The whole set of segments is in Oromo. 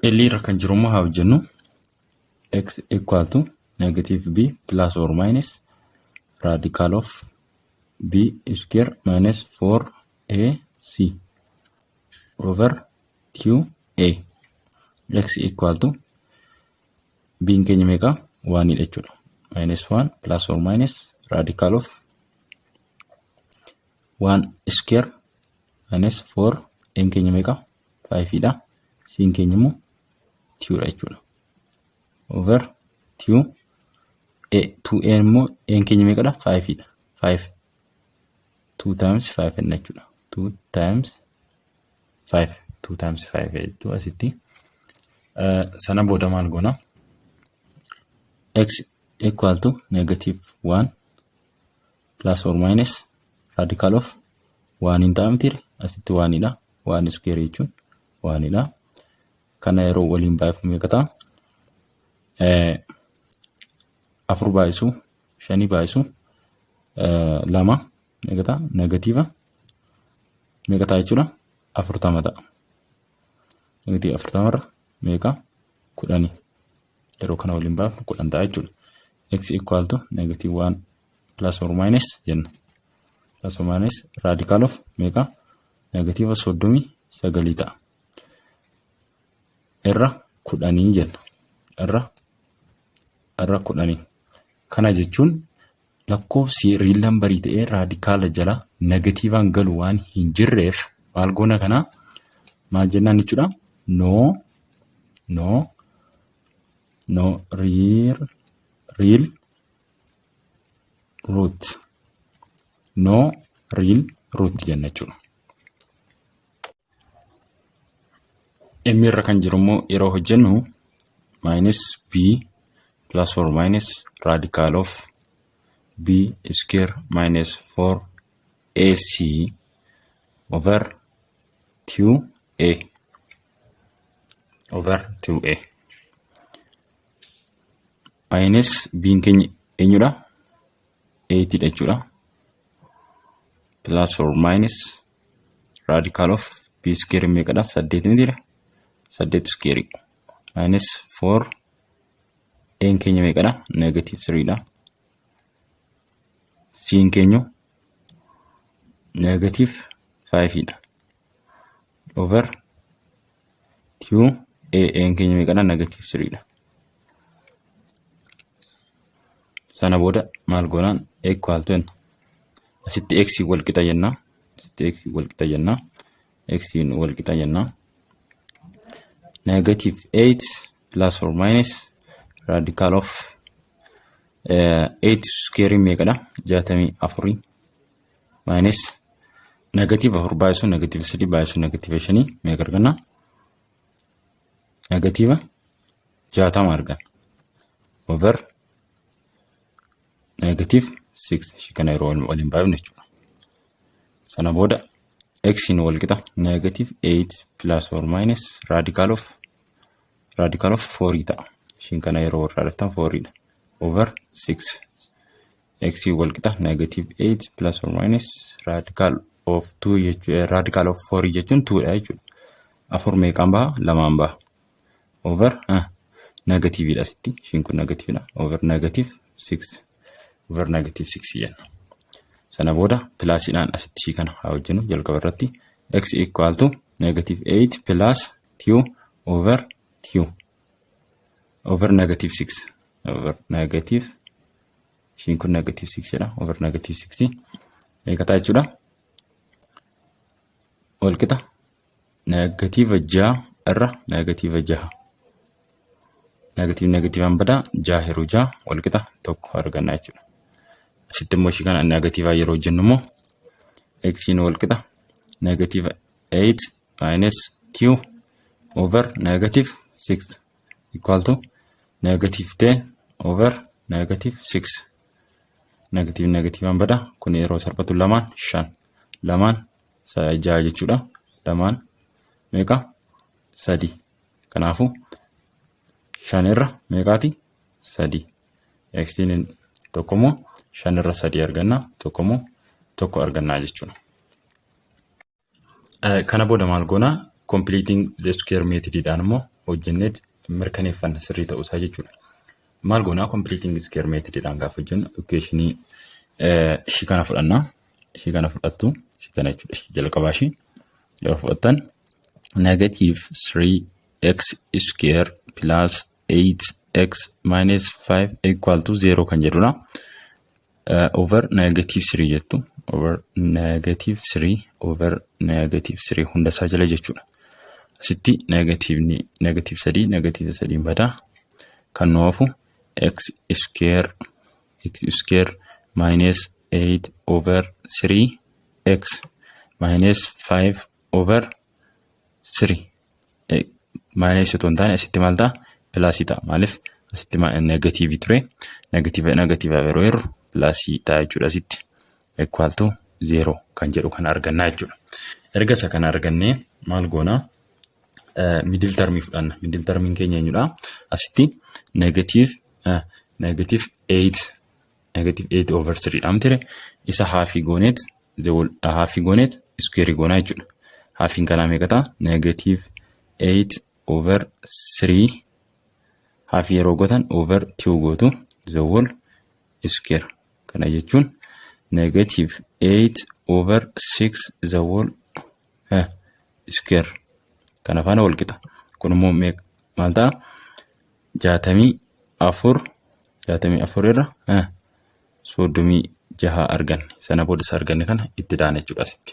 L irra kan jiru immoo haa hojjennu. X equal to negative b plus or minus radical of b square minus 4ac over 2a. X equal to b'n keenya meeqa? Waanidha jechuudha. Minus 1 plus or minus radical of 1 square minus 4, n keenya meeqa? 5 dha. C'n keenya immoo 2 dha jechuudha. Over 2 a. 2a immoo n keenya meeqadha? 5 dha. 5, 2 times 5 enna jechuudha. 2 times 5, 2 times 5 jettu asitti. Sana booda maal goona? X equal to negative 1 plus or minus radical of 1 hin ta'a mitiire? Asitti 1dha. 1 square jechuun 1dha. Kana yeroo waliin baay'ifamu meeqa ta'a? Afur baay'isuu shanii baay'isuu lama meeqa ta'a? Negative meeqa ta'a jechuudha? 40 ta'a. Negative 40rra meeqa? 10. Yeroo kana waliin baafnu 10 ta'a jechuudha. X equal to negative 1 plus or minus jenna. Plus or minus radical of meeqa? Negative 39 ta'a. Irra 10 jenna. Irra 10. Kana jechuun lakkoofsi real numberii ta'ee radicala jala negativeaan galu waan hin jirreef, maal goona kana? Maal jennaan jechuudha? No real root, no real root jenna jechuudha. M irra kan jiru immoo yeroo hojjennu, minus b plus or minus radical of b square minus 4ac over 2a, over 2a. Minus b'n keenya eenyudha? 8 dha jechuudha. Plus or minus radical of b square meeqadha? 8 mitiidha? 8 square minus 4, a'n keenya meeqadha? Negative 3 dha. C'n keenya negative 5 dha. Over 2 a, a'n keenya meeqadha? Negative 3 dha. Sana booda maal goonaan? Equal to jenna. Asitti x wal qixa jenna. Asitti x wal qixa jenna. X wal qixa jenna. Negative 8 plus or minus radical of 8 square meeqadha? 64 minus negative 4 baay'isuu negative 3 baay'isuu negative 5 meeqa arganna? Negative 60 arganna. Over negative 6, ishii kana yeroo waliin baay'ifnu jechuudha. Sana booda x wal qixa negative 8 plus or minus radical of 4 ta'a. Ishiin kana yeroo warraa dhuftan 4 dha. Over 6. X wal qixa negative 8 plus or minus radical of 2 jechuudha. Radical of 4 jechuun 2 dha jechuudha. Afur meeqaan baha? Lamaan baha. Over negativeidha asitti. Ishiin kun negativeidha. Over negative 6. Over negative 6 jenna. Sana booda plusiidhaan asitti ishii kana haa hojjennu. Jalqaba irratti x equal to negative 8 plus 2 over 2 over negative 6, over negative, ishiin kun negative 6 jedha, over negative 6 meeqa ta'a jechuudha? Wal qixa negative 6 irra negative 6. Negative negativeaan badaa, 6 hiruu 6 wal qixa 1 arganna jechuudha. Asitti immoo ishii kana negativeaa yeroo hojjennu immoo x wal qixa negative 8 minus 2 over negative 6 equal to negative 10 over negative 6. Negative negativeaan badaa, kun yeroo salphatu lamaan shan, lamaan jaha jechuudha. Lamaan meeqa? Sadi. Kanaafuu shan irra meeqaati? Sadi. X'n tokko immoo shan irra sadii arganna, tokko immoo 1 argannaa jechuudha. Kana booda maal goonaa? Completing the square methodidhaan immoo Hojjenneet mirkaneeffanna sirrii ta'uusaa jechuudha. Maal goonaa? Completing square methodidhaan gaafa hojjennu equationii ishii kana fudhannaa. Ishii kana fudhattu, ishii kana jechuudha. Ishii jalqabaa ishii yeroo fudhattan negative 3x square plus 8x minus 5 equal to 0 kan jedhudha. Over negative 3 jettu, over negative 3, over negative 3 hunda isaa jala jechuudha. Asitti negative negative 3 negative 3 badaa, kan nu hafu x square, x square minus 8 over 3 x minus 5 over 3. Minus otoo hin taane asitti maal ta'a? Plusii ta'a. Maaliif? Asitti negativeii ture. Negative negative yeroo yeroo plusii ta'a jechuudha asitti. Equal to 0 kan jedhu kana argannaa jechuudha. Erga isa kana argannee maal goonaa? Middle termii fudhanna. Middle termiin keenya eenyudha? Asitti negative 8, negative 8 over 3 dhaan ture. Isa halfii gooneet square goonaa jechuudha. Halfiin kanaa meeqa ta'a? Negative 8 over 3 halfii yeroo gootan over 2 gootu, the whole square. Kana jechuun negative 8 over 6 the whole square. Kana faana wal qixa. Kun immoo maal ta'a? 64, 64 irra 36 arganne. Sana booda isa arganne kana itti daana jechuudha asitti.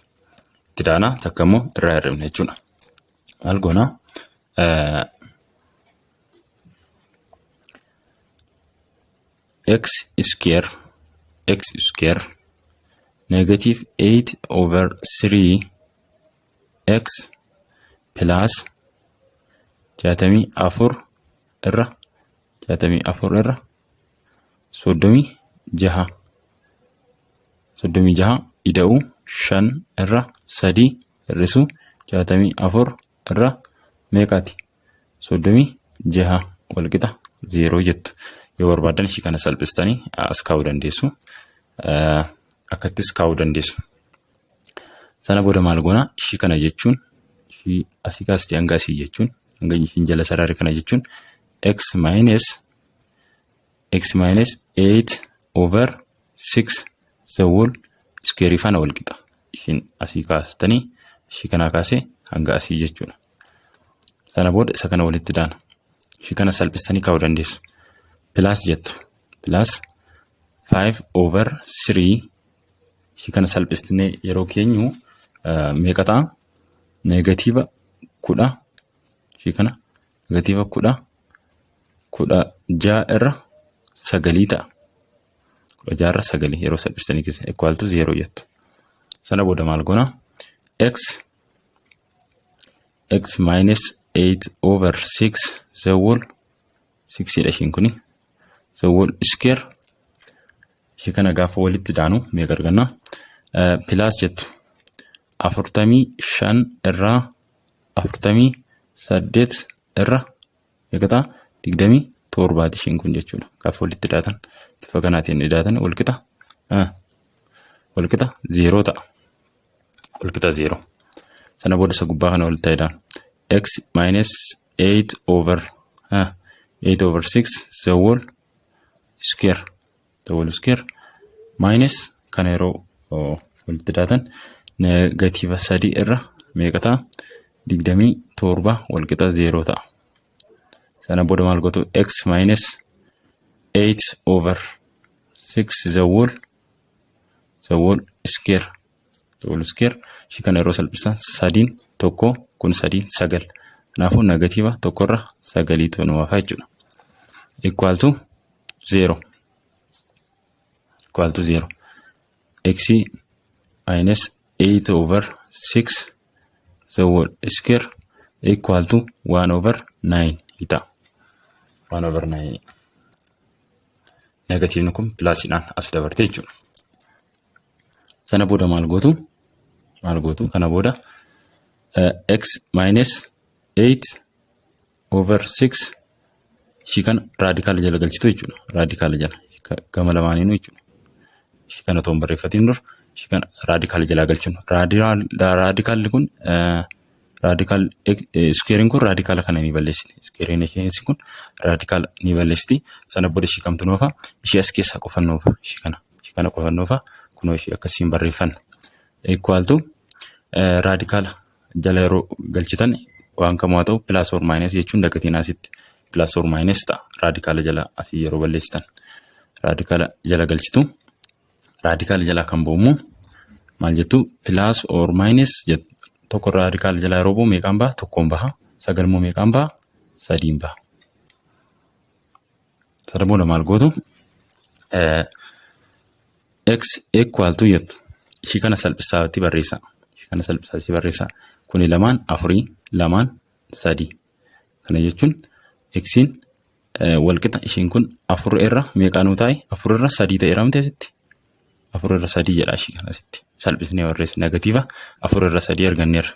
Itti daanaa takka immoo irraa hir'ifna jechuudha. Maal goonaa? X square, x square negative 8 over 3 x plus 64 irra, 64 irra 36, 36 ida'uu 5 irra 3 hir'isuu 64 irra meeqaati? 36 walqixa 0 jettu. Yoo barbaadan ishii kana salphistanii as kaa'uu dandeessu. Akkattis kaa'uu dandeessu. Sana booda maal goona? Ishii kana jechuun, ishii asii kaastee hanga asii jechuun, hanga ishiin jala sararri kana jechuun x minus, x minus 8 over 6 the whole square faana wal qixa. Ishiin asii kaastanii ishii kanaa kaasee hanga asii jechuudha. Sana booda isa kana walitti daana. Ishii kana salphistanii kaa'uu dandeessu. Plus jettu. Plus 5 over 3 ishii kana salphisnee yeroo keenyu meeqa ta'a? Negative 10, ishii kana negative 16 irra 9 ta'a. 16 irra 9 yeroo salphistanii keessa equal to 0 jettu. Sana booda maal goona? X, x minus 8 over 6 the whole 6 dha ishiin kuni, the whole square. Ishii kana gaafa walitti daanu meeqa arganna? Plus jettu, 45 irraa 48 irra meeqa ta'a? 27ti ishiin kun jechuudha. Gaafa walitti daatan bifa kanaatiin daatan walqixa 0 ta'a. Walqixa 0. Sana booda isa gubbaa kana walitti daanu. X minus 8 over 8 over 6 the whole square, the whole square minus kana yeroo walitti daatan negative 3 irra meeqa ta'a? 27 walqixa 0 ta'a. Sana booda maal gootu? X minus 8 over 6 the whole square, the whole square. Ishii kana yeroo salphisan sadiin tokko, kun sadiin sagal. Kanaafuu negative tokkorra sagaliitu nu hafa jechuudha. Equal to 0, equal to 0. X minus 8 over 6 the whole square equal to 1 over 9 ta'a. 1 over 9. Negativeni kun plusiidhaan as dabarte jechuudha. Sana booda maal gootu? Maal gootu? Kana booda x minus 8 over 6 ishii kana radicala jala galchitu jechuudha. Radicala jala gama lamaaniinuu jechuudha. Ishii kana otoo hin barreeffatiin dura ishii kana radicala jalaa galchinu. Radicalli kun Radical squareiin kun radicala kana ni balleessiti. Squareiin isheen kun radicala ni balleessiti. Sana booda ishii kamtu nuufa? Ishee as keessaa qofa nuufa. Ishii kana. Ishii kana qofa nuufa. Kunoo ishii akkasiin barreeffanna. Equal to radicala jala yeroo galchitan waan kamuu haa ta'u plus or minus jechuun dagatiin asitti plus or minus ta'a. Radicala jala asii yeroo balleessitan. Radicala jala galchitu. Radicala jalaa kan ba'u immoo maal jettu? Plus or minus jettu. Tokko radicala jalaa yeroo ba'u meeqaan baha? Tokkoon baha. Sagal immoo meeqaan baha? Sadiin baha. Sana booda maal gootu? X equal to jettu. Ishii kana salphisaatti barreessaa. Ishii kana salphisaatti barreessaa. Kuni lamaan afurii, lamaan sadii. Kana jechuun xiin walqixa ishiin kun afur irra meeqaa nuu taa'e? Afur irra sadii ta'eera miti asitti? Afur irra sadii jedha ishii kana asitti. Salphisnee barreessa. Negative afur irra sadii arganneerra.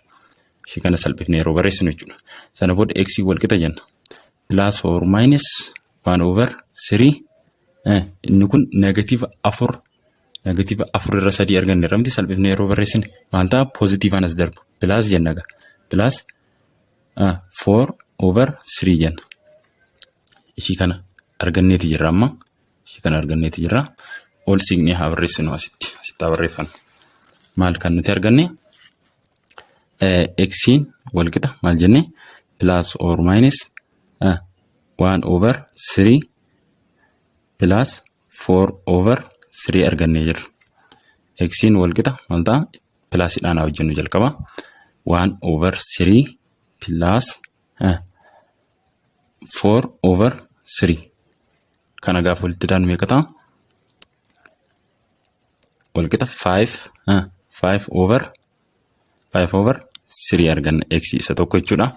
Ishii kana salphisnee yeroo barreessinu jechuudha. Sana booda x walqixa jenna. Plus or minus 1 over 3, inni kun negative afur irra sadii arganneerra miti? Salphisnee yeroo barreessine maal ta'a? Positiveaan as darbu. Plus jenna egaa. Plus 4 over 3 jenna. Ishii kana arganneeti jirra amma. Ishii kana arganneeti jirra. Ol siqnee haa barreessinu asitti. Asitti haa barreeffannu. Maal kan nuti arganne? Xiin walqixa maal jenne? Plus or minus 1 over 3 plus 4 over 3 argannee jirra. Xiin walqixa maal ta'a? Plusiidhaan haa hojjennu jalqaba. 1 over 3 plus 4 over 3. Kana gaafa walitti daanu meeqa ta'a? Walqixa 5 5 over 5 over 3 arganna x isa tokko jechuudha.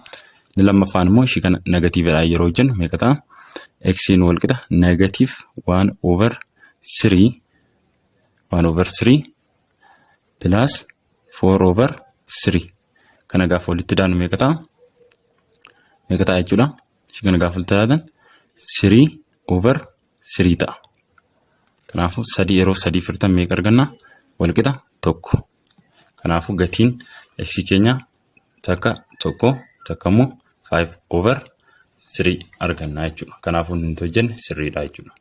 Inni lammaffaan immoo ishii kana negativedhaan yeroo hojjennu meeqa ta'a? Xiin walqixa negative 1 over 3 1 over 3 plus 4 over 3. Kana gaafa walitti daanu meeqa ta'a? Meeqa ta'a jechuudha? Ishii kana gaafa walitti daatan 3 over 3 ta'a. Kanaafuu sadii yeroo sadii firtan meeqa arganna? Walqixa tokko. Kanaafuu gatiin x keenya takka tokko, takka immoo 5 over 3 arganna jechuudha. Kanaafuu nuti hojjenne sirriidha jechuudha.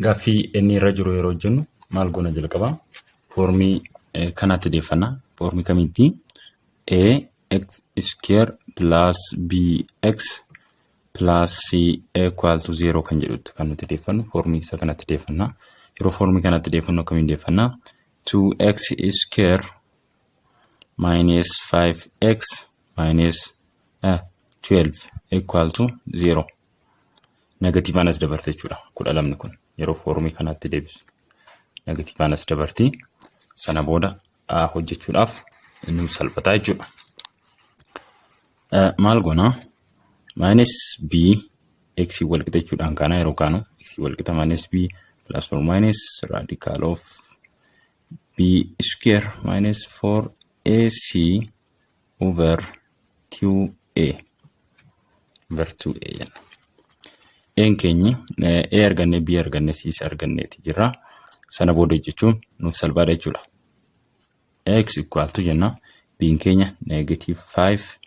Gaaffii inni irra jiru yeroo hojjennu maal goona jalqabaa? Formii kanatti deeffanna. Formii kamitti? A x square plus bx plus c equal to 0 kan jedhutti kan nuti deeffannu formii isa kanatti deeffanna. Yeroo formii kanatti deeffannu akkamiin deeffanna? 2x square minus 5x minus 12 equal to 0. Negativeaan as dabarte jechuudha. 12ni kun yeroo formii kanatti deebisu. Negativeaan as dabarti. Sana booda hojjechuudhaaf nu salphataa jechuudha. Maal goonaa? Minus b x wal qixa jechuudhaan kaana yeroo kaanu x wal qixa minus b plus or minus radical of b square minus 4ac over 2a, over 2a jenna. Een keenyi A arganne, B arganne, C arganneeti jirra. Sana booda hojjechuun nuuf salphaadha jechuudha. X equal to jenna. B'n keenya negative 5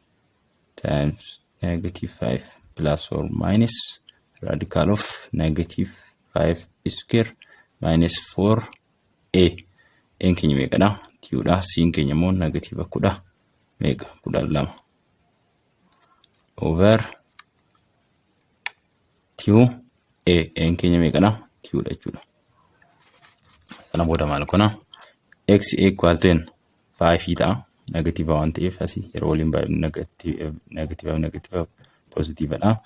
times negative 5 plus or minus radical of negative 5 square minus 4a. A'n keenya meeqadha? Twodha. C'n keenya immoo negative kudha meeqa? 12 over 2a. A'n keenya meeqadha? Twodha jechuudha. Sana booda maal goona? X equal to 5 ta'a. Negative waan ta'eef asii yeroo waliin baay'inu negative negative positivedha.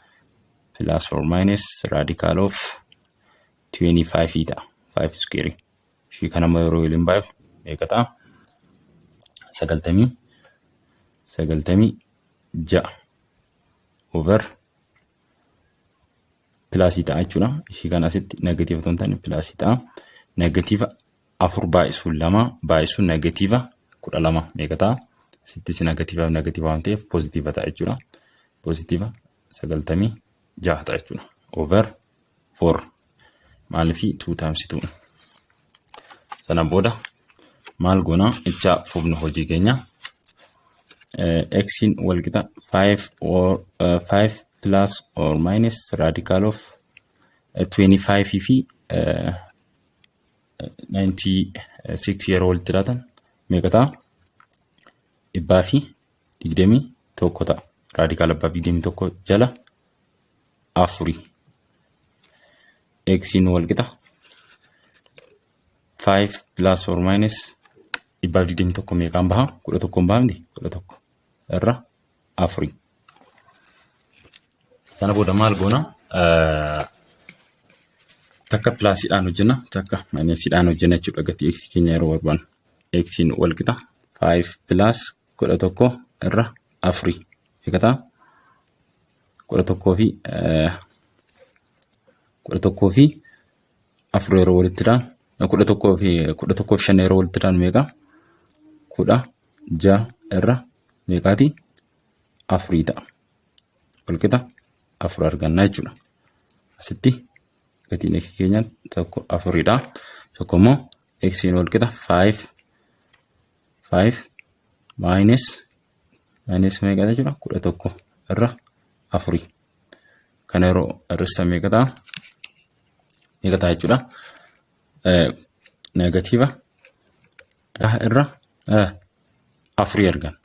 Plus or minus radical of 25 ta'a. 5 square. Ishii kana immoo yeroo waliin baay'ifnu meeqa ta'a? 96 over plusii ta'a jechuudha. Ishii kana asitti negative otoo hin taane plusii ta'a. Negative afur baay'isuun lama baay'isuun negative 12 meeqa ta'a? Asittis negative negative waan ta'eef positive ta'a jechuudha. Positive 96 ta'a jechuudha. Over 4, maaliifii 2 times 2. Sana booda maal goona? Icha fufnu hojii keenya. X'n wal qixa 5 or 5 plus or minus radical of 25 fi 96 yeroo walitti dhiyaatan meeqa ta'a? 121 ta'a. Raadikaala 121 jala afurii. X'n wal qixa 5 plus or minus 121 meeqaan baha? 11n baha miti? 11 irra afurii. Sana booda maal goona? Takka plusiidhaan hojjenna, takka minusiidhaan hojjenna jechuudha gatii x keenya yeroo barbaannu. X'n wal qixa 5 plus 11 irra afurii. Meeqa ta'a? 11 fi 11 fi afur yeroo walitti dha'an, 11 fi 11 fi 5 yeroo walitti dha'an meeqa? 16 irra meeqaati? Afurii ta'a. Walqixa afur arganna jechuudha. Asitti gatiin x keenya tokko afuridha. Tokko immoo x walqixa 5 5 minus meeqa jechuudha? 11 irra afurii. Kana yeroo hir'istan meeqa ta'a? Meeqa ta'a jechuudha? Negative irra afurii arganna.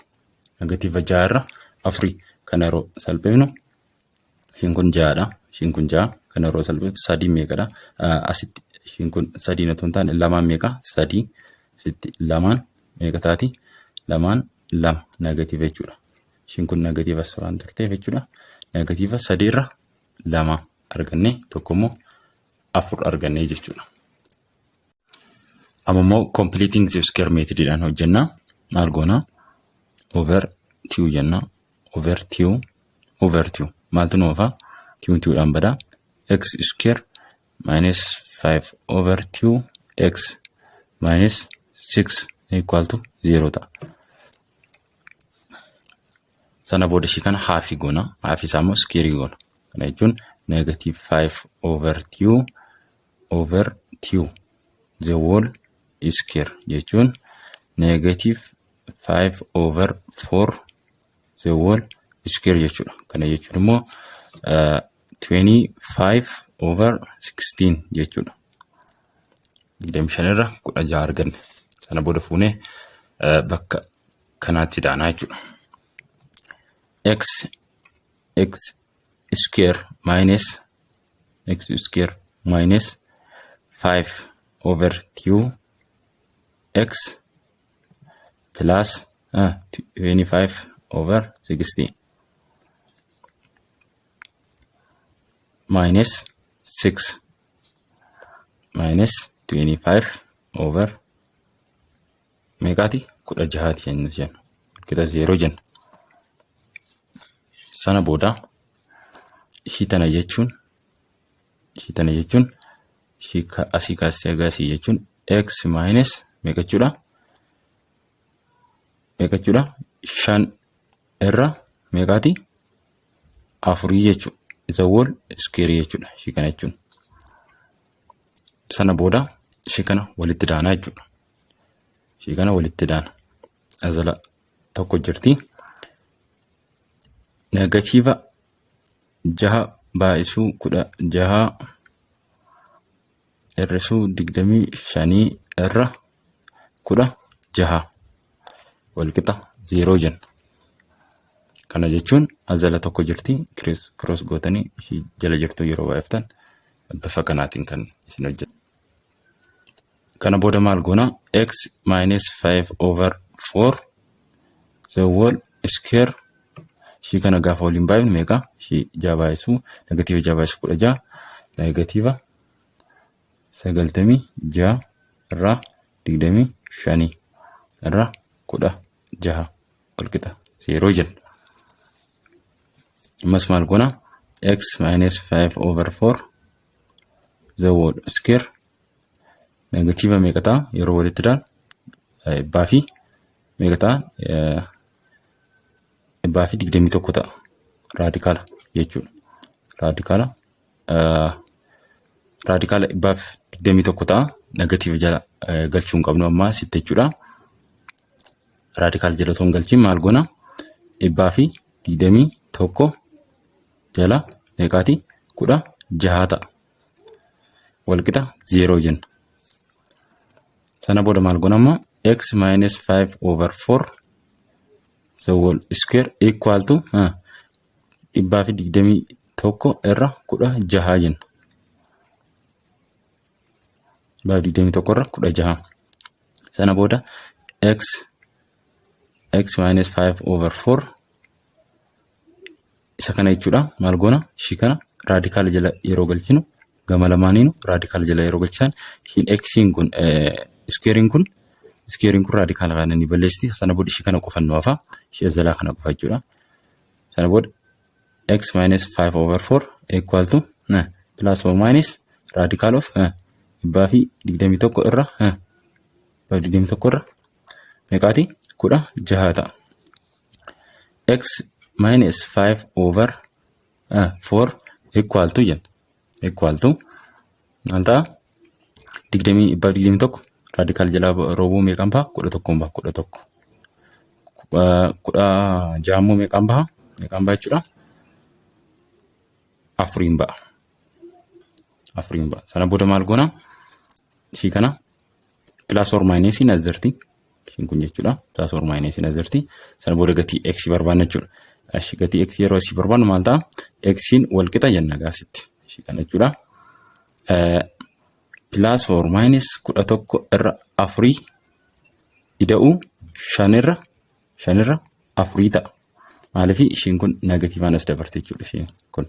Negative ja'a irra afurii. Kana yeroo salphifnu ishiin kun ja'adha. Ishiin kun ja'a. Kana yeroo salphiftu sadii meeqadha? Asitti ishiin kun sadiin otoo hin taane lamaan meeqa? Sadii. Asitti lamaan meeqa taati? Lamaan lama negative jechuudha. Ishiin kun negative waan turteef jechuudha. Negative sadii irra lama arganne, tokko immoo afur arganne jechuudha. Amma immoo completing the square methodidhaan hojjenna. Maal goona? Over two jenna. Over two, over two. Maaltu nu hafa? Two twodhaan bada. X square minus 5 over 2 x minus 6 equal to 0 ta'a. Sana booda ishii kana halfii goona. Halfii isaa immoo square goona. Kana jechuun negative 5 over 2 over 2 the whole square jechuun negative 5 over 4 the whole square jechuudha. Kana jechuun immoo 25 over 16 jechuudha. 25 irra 16 arganne. Sana booda fuunee bakka kanaatti daanaa jechuudha. X x square minus x square minus 5 over 2 x plus 25 over 16 minus 6 minus 25 over meeqaati? 16ti jennu jennu. Qixa zeeroo jenna. Sana booda ishii tana jechuun ishii asii kaastee agasii jechuun x minus meeqa jechuudha? Meeqa jechuudha? Shan irra meeqaati? Afurii jechuudha. Isa whole square jechuudha ishii kana jechuun. Sana booda ishii kana walitti daanaa jechuudha. Ishii kana walitti daana. Azala tokko jirti. Negative jaha baay'isuu 16 hir'isuu 25 irra 16 walqixa zeeroo jenna. Kana jechuun azala tokko jirti, cross gootanii ishii jala jirtu yeroo baay'iftan bifa kanaatiin kan isin hojjetu. Kana booda maal goona? X minus 5 over 4 the whole square, ishii kana gaafa waliin baay'ifnu meeqa? Ishii jaha baay'isuu negative jaha baay'isuu 16 negative 96 irraa 25 irra 16 walqixa zeeroo jenna. Ammas maal goona? X minus 5 over 4 the whole square negative meeqa ta'a yeroo walitti dhaan? Dhibbaa fi meeqa ta'a? 121 ta'a. Raadikaala jechuudha. Raadikaala 121 ta'a. Negative jala galchuu hin qabnu ammaa sitti jechuudha. Raadikaala jala otoo hin galchiin maal goona? 121 jala meeqaati? 16 ta'a. Walqixa 0 jenna. Sana booda maal goona amma? X minus 5 over 4 the whole square equal to 121 irra 16 jenna. 121 irra 16. Sana booda x minus 5 over 4 isa kana jechuudha. Maal goona? Ishii kana raadikaala jala yeroo galchinu, gama lamaaniinu raadikaala jala yeroo galchisan, ishiin x'n kun, square'n kun raadikaala kana ni balleessiti. Sana booda ishii kana qofa nu hafa. Ishii as jalaa kana qofa jechuudha. Sana booda x minus 5 over 4 equal to plus or minus radical of 121 irra 121 irra meeqaati? 16 ta'a. X minus 5 over 4 equal to jenna. Equal to maal ta'a? 121 radical jalaa roobuu meeqaan baha? 11n baha, 11. 16 immoo meeqaan baha? Meeqaan baha jechuudha? Afuriin ba'a. Afuriin ba'a. Sana booda maal goona? Ishii kana plus or minus as jirti. Ishiin kun jechuudha. Plus or minus as jirti. Sana booda gatii x barbaanna jechuudha. Ashi gatii x yeroo asii barbaannu maal ta'a? X'n wal qixa jenna gaasitti. Ishii kana jechuudha. Plus or minus 11 irra afurii ida'uu shanirra afurii ta'a. Maaliif? Ishiin kun negatiivaan as dabarte jechuudha. Ishiin kun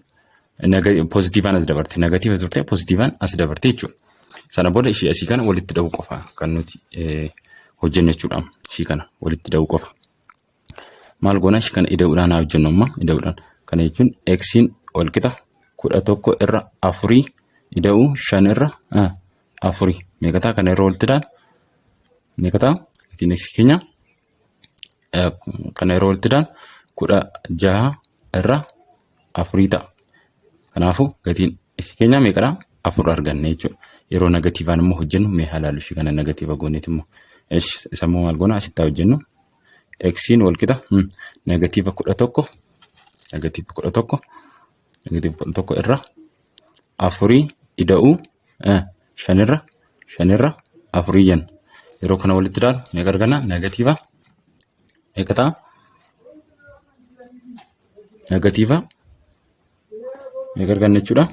poozitiivaan as dabarte. Negatiiva turte poozitiivaan as dabarte jechuudha. Sana booda ishii asii kana walitti dha'uu qofa kan nuti hojjennu jechuudha. Ishii kana walitti dha'uu qofa. Maal goona? Ishii kana ida'uudhaan haa hojjennu amma ida'uudhaan. Kana jechuun x'n wal qixa 11 irra afurii ida'uu shan irra afurii. Meeqa ta'a kana yeroo walitti dha'an? Meeqa ta'a? Gatiin x keenya kana yeroo walitti dha'an 16 irra afurii ta'a. Kanaafuu gatiin x keenya meeqadha? Afur arganne jechuudha. Yeroo negatiivaan immoo hojjennu mee haa ilaallu, ishii kana negatiiva gooneeti immoo. Isa immoo maal goona? Asitti haa hojjennu. X'n wal qixa negatiiva 11, negatiiva 11, negatiiva 11 irra afurii ida'uu shanirra afurii jenna. Yeroo kana walitti ilaalu meeqa arganna? Negatiiva meeqa ta'a? Negatiiva meeqa arganna jechuudha?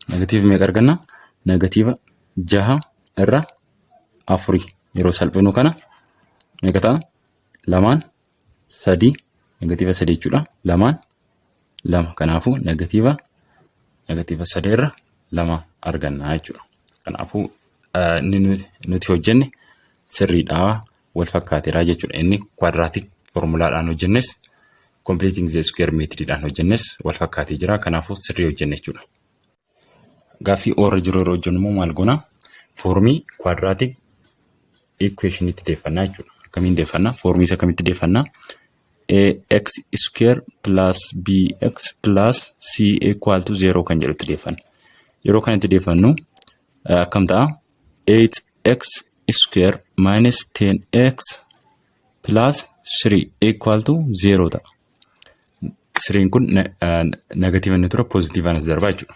Negatiiva meeqa arganna? Negatiiva jaha irra afurii. Yeroo salphinu kana meeqa ta'a? Lamaan sadii, negatiiva sadii jechuudha. Lamaan lama. Kanaafuu negatiiva sadii irra lama arganna jechuudha. Kanaafuu inni nuti hojjenne sirriidha, wal fakkaateera jechuudha. Inni quadratic formulaadhaan hojjennes completing the square methodidhaan hojjennes wal fakkaatee jira. Kanaafuu sirrii hojjenne jechuudha. Gaaffii oorra jiru yeroo hojjennu immoo maal goona? Foormii quadratic equationitti deeffannaa jechuudha. Akkamiin deeffannaa? Foormii isa kamitti deeffannaa? Ax square plus bx plus c equal to 0 kan jedhutti deeffanna. Yeroo kanatti deeffannu akkam ta'a? 8x square minus 10x plus 3 equal to 0 ta'a. Siriin kun negatiiva inni ture poozitiivaan as darbaa jechuudha.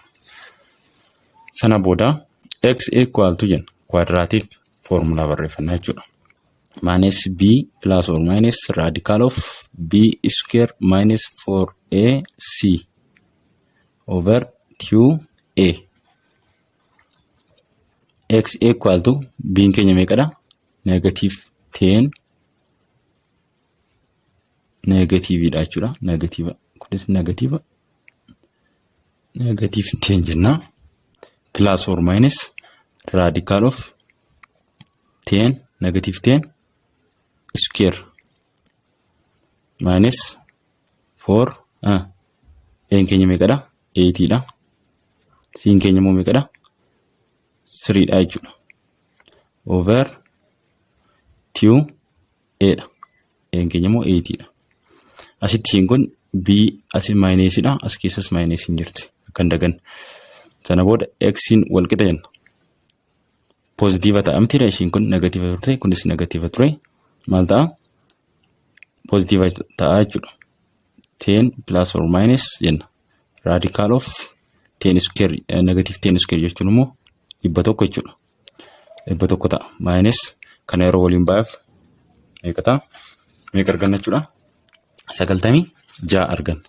Sana booda x equal to jenna, quadratic formula barreeffannaa jechuudha. Minus b plus or minus radical of b square minus 4ac over 2a. X equal to b keenya meeqadha? Negative 10, negatiiviidha jechuudha. Negatiiva kunis negative 10 jenna. Plus or minus radical of 10, negative 10 square minus 4 a keenya meeqadha? 8 dha. C'n keenya immoo meeqadha? Threedha jechuudha. Over two A dha. A'n keenya immoo eightidha. Asitti ishiin kun B asi minusidha. As keessas minusiin jirti. Akka hin daganne. Sana booda X'n wal qixa jenna. Positive ta'a mitiidha, ishiin kun negative turte, kunis negative ture. Maal ta'a? Positive ta'a jechuudha. 10 plus or minus jenna. Radical of 10 square, negative 10 square jechuun immoo 100 jechuudha. 100 ta'a. Minus kana yeroo waliin baay'aaf meeqa ta'a? Meeqa arganna jechuudha? 96 arganna.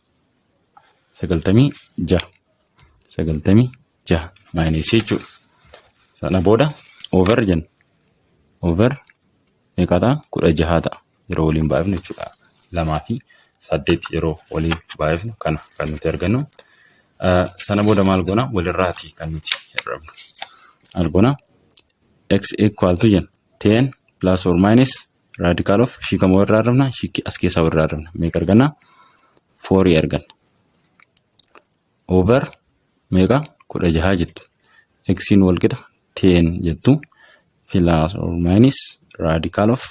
96. 96 minus jechuudha. Sana booda over jenna. Over meeqa ta'a? 16 ta'a. Yeroo waliin baay'ifnu jechuudha. Lamaa fi saddeet yeroo waliin baay'ifnu kana kan nuti argannu. Sana booda maal goona? Walirraatii kan nuti hir'ifnu. Maal goona? X equal to jenna. 10 plus or minus radical of ishii kam walirraa hir'ifna? Ishii as keessaa walirraa hir'ifna. Meeqa arganna? Fourii arganna. Over meeqa? 16 jettu. X'n wal qixa 10 jettu plus or minus radical of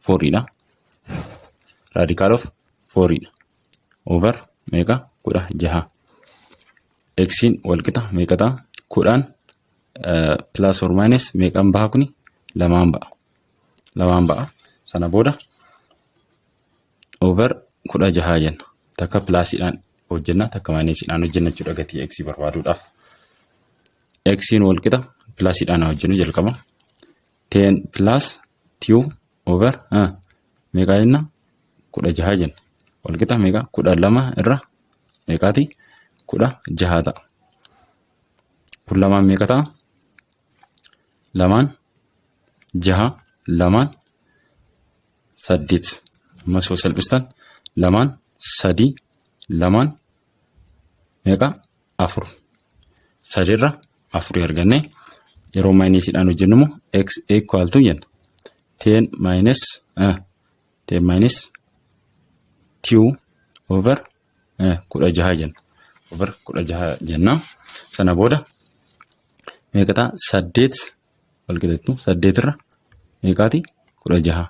fouriidha. Radical of fouriidha. Over meeqa? 16. X'n wal qixa meeqa ta'a? 10 plus or minus meeqaan baha kuni? Lamaan ba'a. Lamaan ba'a. Sana booda over 16 jenna. Takka plusiidhaan hojjenna, takka minusiidhaan hojjenna jechuudha gatii x barbaaduudhaaf. X'n wal qixa plusiidhaan hojjennu jalqaba. 10 plus 2 over meeqaa jenna? 16 jenna. Wal qixa meeqa? 12 irra meeqaati? 16 ta'a. Kun lamaan meeqa ta'a? Lamaan jaha, lamaan saddeet. Ammas yoo salphistan lamaan sadii, lamaan meeqa? Afur. Sadiirra afurii arganne. Yeroo minusiidhaan hojjennu immoo x equal to jenna. 10 minus 10 minus 2 over 16 jenna. Over 16 jenna. Sana booda meeqa ta'a? Saddeet wal qixxeettu saddeetirra meeqaati? 16.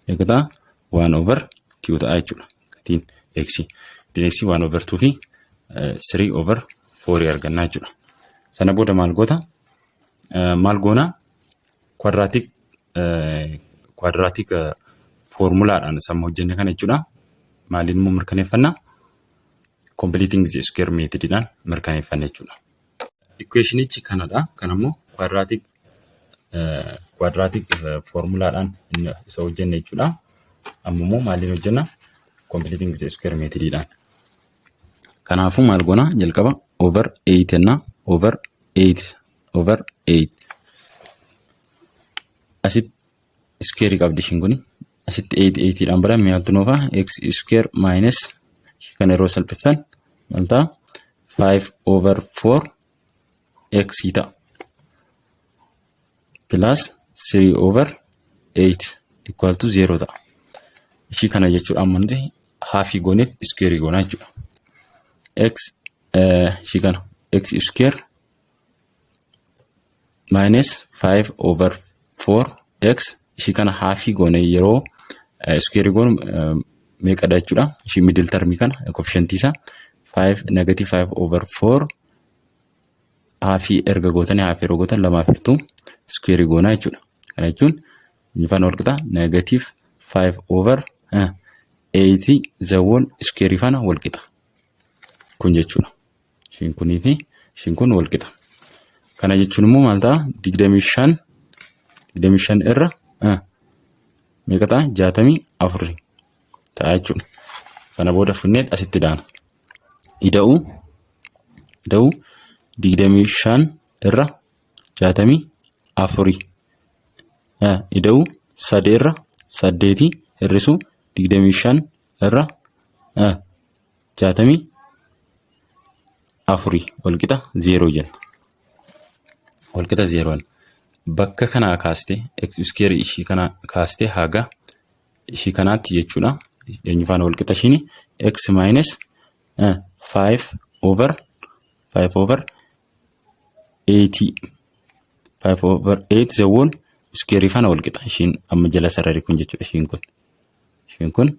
Meeqa ta'a? One over two ta'a jechuudha. Gatiin x. Gatiin x one over two fi three over fourii argannaa jechuudha. Sana booda maal goota? Maal goona? Quadratic formulaadhaan sama hojjenne kana jechuudha. Maaliin immoo mirkaneeffannaa? Completing the square methodidhaan mirkaneeffanna jechuudha. Equationichi kanadha. Kan ammoo quadratic formulaadhaan isa hojjenne jechuudha. Amma immoo maaliin hojjenna? Completing the square methodidhaan. Kanaafuu maal goona? Jalqaba over 8 jenna, over 8 over 8. Asitti square qabdi ishiin kuni. Asitti 8 8dhaan bada, maaltu nuufa? X square minus ishii kana yeroo salphiftan maal ta'a? 5 over 4 x ta'a. Plus 3 over 8 equal to 0 ta'a. Ishii kana jechuudha amma nuti halfii goonee square goonaa jechuudha. X ishii kana x square minus 5 over 4 x ishii kana halfii goone yeroo square goonu meeqadha jechuudha. Ishii middle termii kana, coefficientii isaa 5, negative 5 over 4 halfii erga gootanii, halfii yeroo gootan lamaaf hirtuu square goonaa jechuudha. Kana jechuun inni faana wal qixa negative 5 over 8 the whole square faana wal qixa. Kun jechuudha. Ishiin kunii fi ishiin kun wal qixa. Kana jechuun immoo maal ta'a? 25, 25 irra meeqa ta'a? 64 ta'a jechuudha. Sana booda funneet asitti daana. Ida'uu 25 irra 64 ida'uu sadii irra saddeetii hir'isuu 25 irra 64 walqixa zeeroo jenna. Walqixa zeeroon bakka kanaa kaastee, x square ishii kana kaastee haga ishii kanaatti jechuudha. Eenyu faana walqixa ishiin? X minus 5 over 4 x over 5 over 8, 5 over 8 the whole square faana wal qixa. Ishiin amma jala sararri kun jechuudha, ishiin kun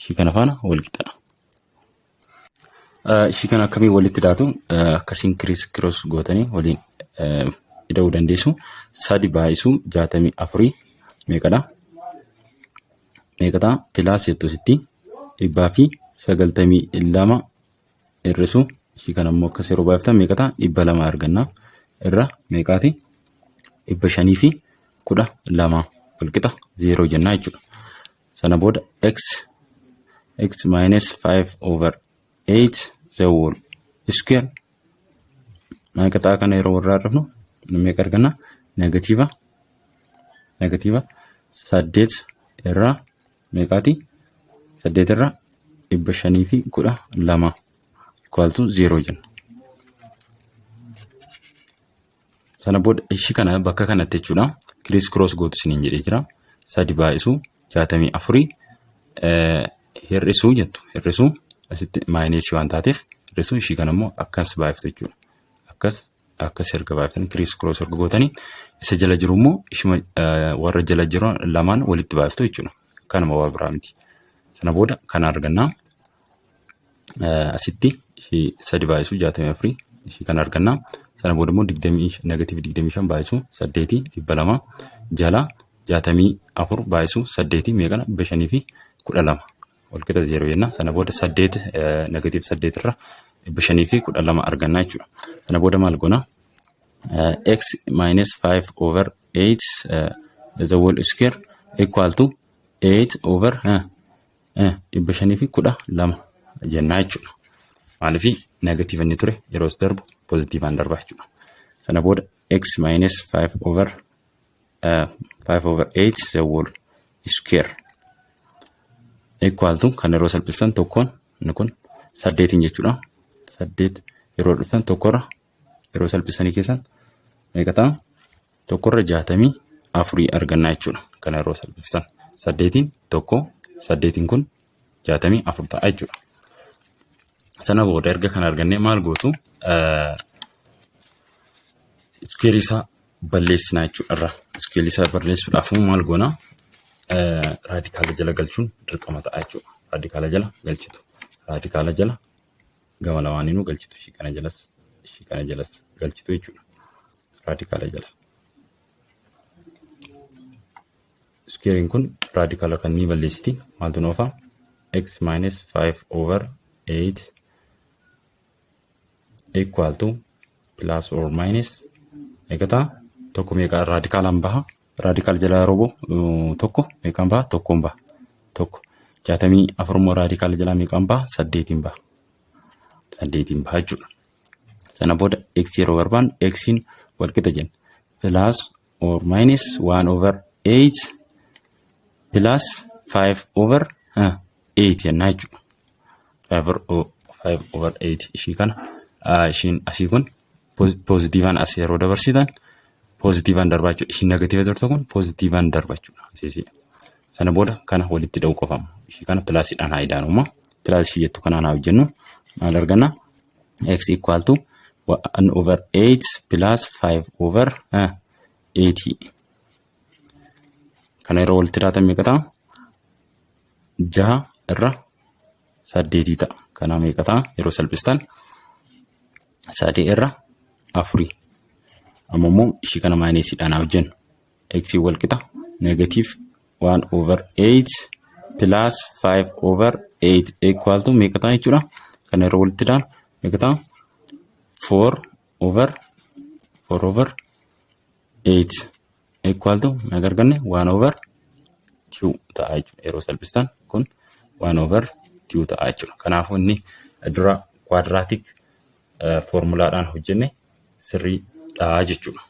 ishii kana faana wal qixadha. Ishii kana akkamiin walitti daatu? Akkasiin criss cross gootanii waliin ida'uu dandeessu. Sadi baay'isuu 64 meeqadha? Meeqa ta'a? Plus jettu asitti 192 hir'isu ishii kana immoo akkas yeroo baay'iftan meeqa ta'a? 200 arganna. Irra meeqaati? 512 walqixa zeeroo jennaa jechuudha. Sana booda x minus 5 over 8 the whole square meeqa ta'a? Kana yeroo warraa dhufnu meeqa arganna? Negative 8 irraa meeqaati? 8 irra 512 equal to 0 jenna. Sana booda ishii kana bakka kanatti jechuudha. Criss cross gootu isiniin jedhee jira. Sadi baay'isuu 64 hir'isuu jettu, hir'isuu asitti minusii waan taateef hir'isuu, ishii kana immoo akkas baay'iftu jechuudha. Akkas akkas erga baay'iftanii, criss cross erga gootanii, isa jala jiru immoo ishuma warra jala jiru lamaan walitti baay'iftu jechuudha. Kanuma, waa biraa miti. Sana booda kana argannaa. Asitti ishii sadi baay'isuu 64 ishii kana argannaa. Sana booda immoo negative 25 baay'isuu saddeetii 200 jala 64 baay'isuu saddeetii meeqana? 512 walqixa zeeroo jenna. Sana booda saddeet, negative 8 irra 512 argannaa jechuudha. Sana booda maal goona? X minus 5 over 8 the whole square equal to 8 over 512 jennaa jechuudha. Maaliif? Negative inni ture yeroo darbu poozitiivaan darba jechuudha. Sana booda x minus 5 over 5 over 8 the whole square equal to, kan yeroo salphiftan tokkoon inni kun saddeetiin jechuudha. Saddeet yeroo dhuftan tokkorra yeroo salphisanii keessan meeqa ta'a? Tokkorra 64 argannaa jechuudha. Kana yeroo salphiftan saddeetiin tokko, saddeetiin kun 64 ta'a jechuudha. Sana booda erga kana argannee maal gootu? Squareii isaa balleessinaa jechuudha irraa. Squareii isaa balleessuudhaaf maal goona? Raadikaala jala galchuun dirqama ta'a jechuudha. Raadikaala jala galchitu. Raadikaala jala gama lamaaniinuu galchitu. Ishii kana jalas, ishii kana jalas galchitu jechuudha. Raadikaala jala. Squareiin kun raadikaala kan ni balleessiti. Maaltu nu hafa? X minus 5 over 8 equal to plus or minus meeqa ta'a? Tokko meeqa raadikaalaan baha? Raadikaala jala yeroo bahu tokko meeqaan baha? Tokkoon baha. Tokko. 64 immoo raadikaala jalaa meeqaan baha? Saddeetiin baha. Saddeetiin baha jechuudha. Sana booda x yeroo barbaannu x'n wal qixa jenna. Plus or minus 1 over 8 plus 5 over 8 jennaa jechuudha. 5 over 8 ishii kana, ishiin asii kun poozitiivaan as yeroo dabarsitan poozitiivaan darbaa jechuudha. Ishiin negative turte kun poozitiivaan darba jechuudha. Asiisii. Sana booda kana walitti dha'uu qofamu. Ishii kana plusiidhaan haa idaanuma. Plus ishii jettu kanaan haa hojjennu. Maal arganna? X equal to 1 over 8 plus 5 over 8. Kana yeroo walitti daatan meeqa ta'a? Jaha irra saddeetii ta'a. Kana meeqa ta'a? Yeroo salphistan sadii irra afurii. Amma immoo ishii kana minusiidhaan haa hojjennu. X wal qixa negative 1 over 8 plus 5 over 8 equal to meeqa ta'a jechuudha? Kana yeroo walitti daanu meeqa ta'a? 4 over 4 over 8 equal to meeqa arganne? 1 over 2 ta'a jechuudha. Yeroo salphistan kun 1 over 2 ta'a jechuudha. Kanaafuu inni dura quadratic formulaadhaan hojjenne sirriidha jechuudha.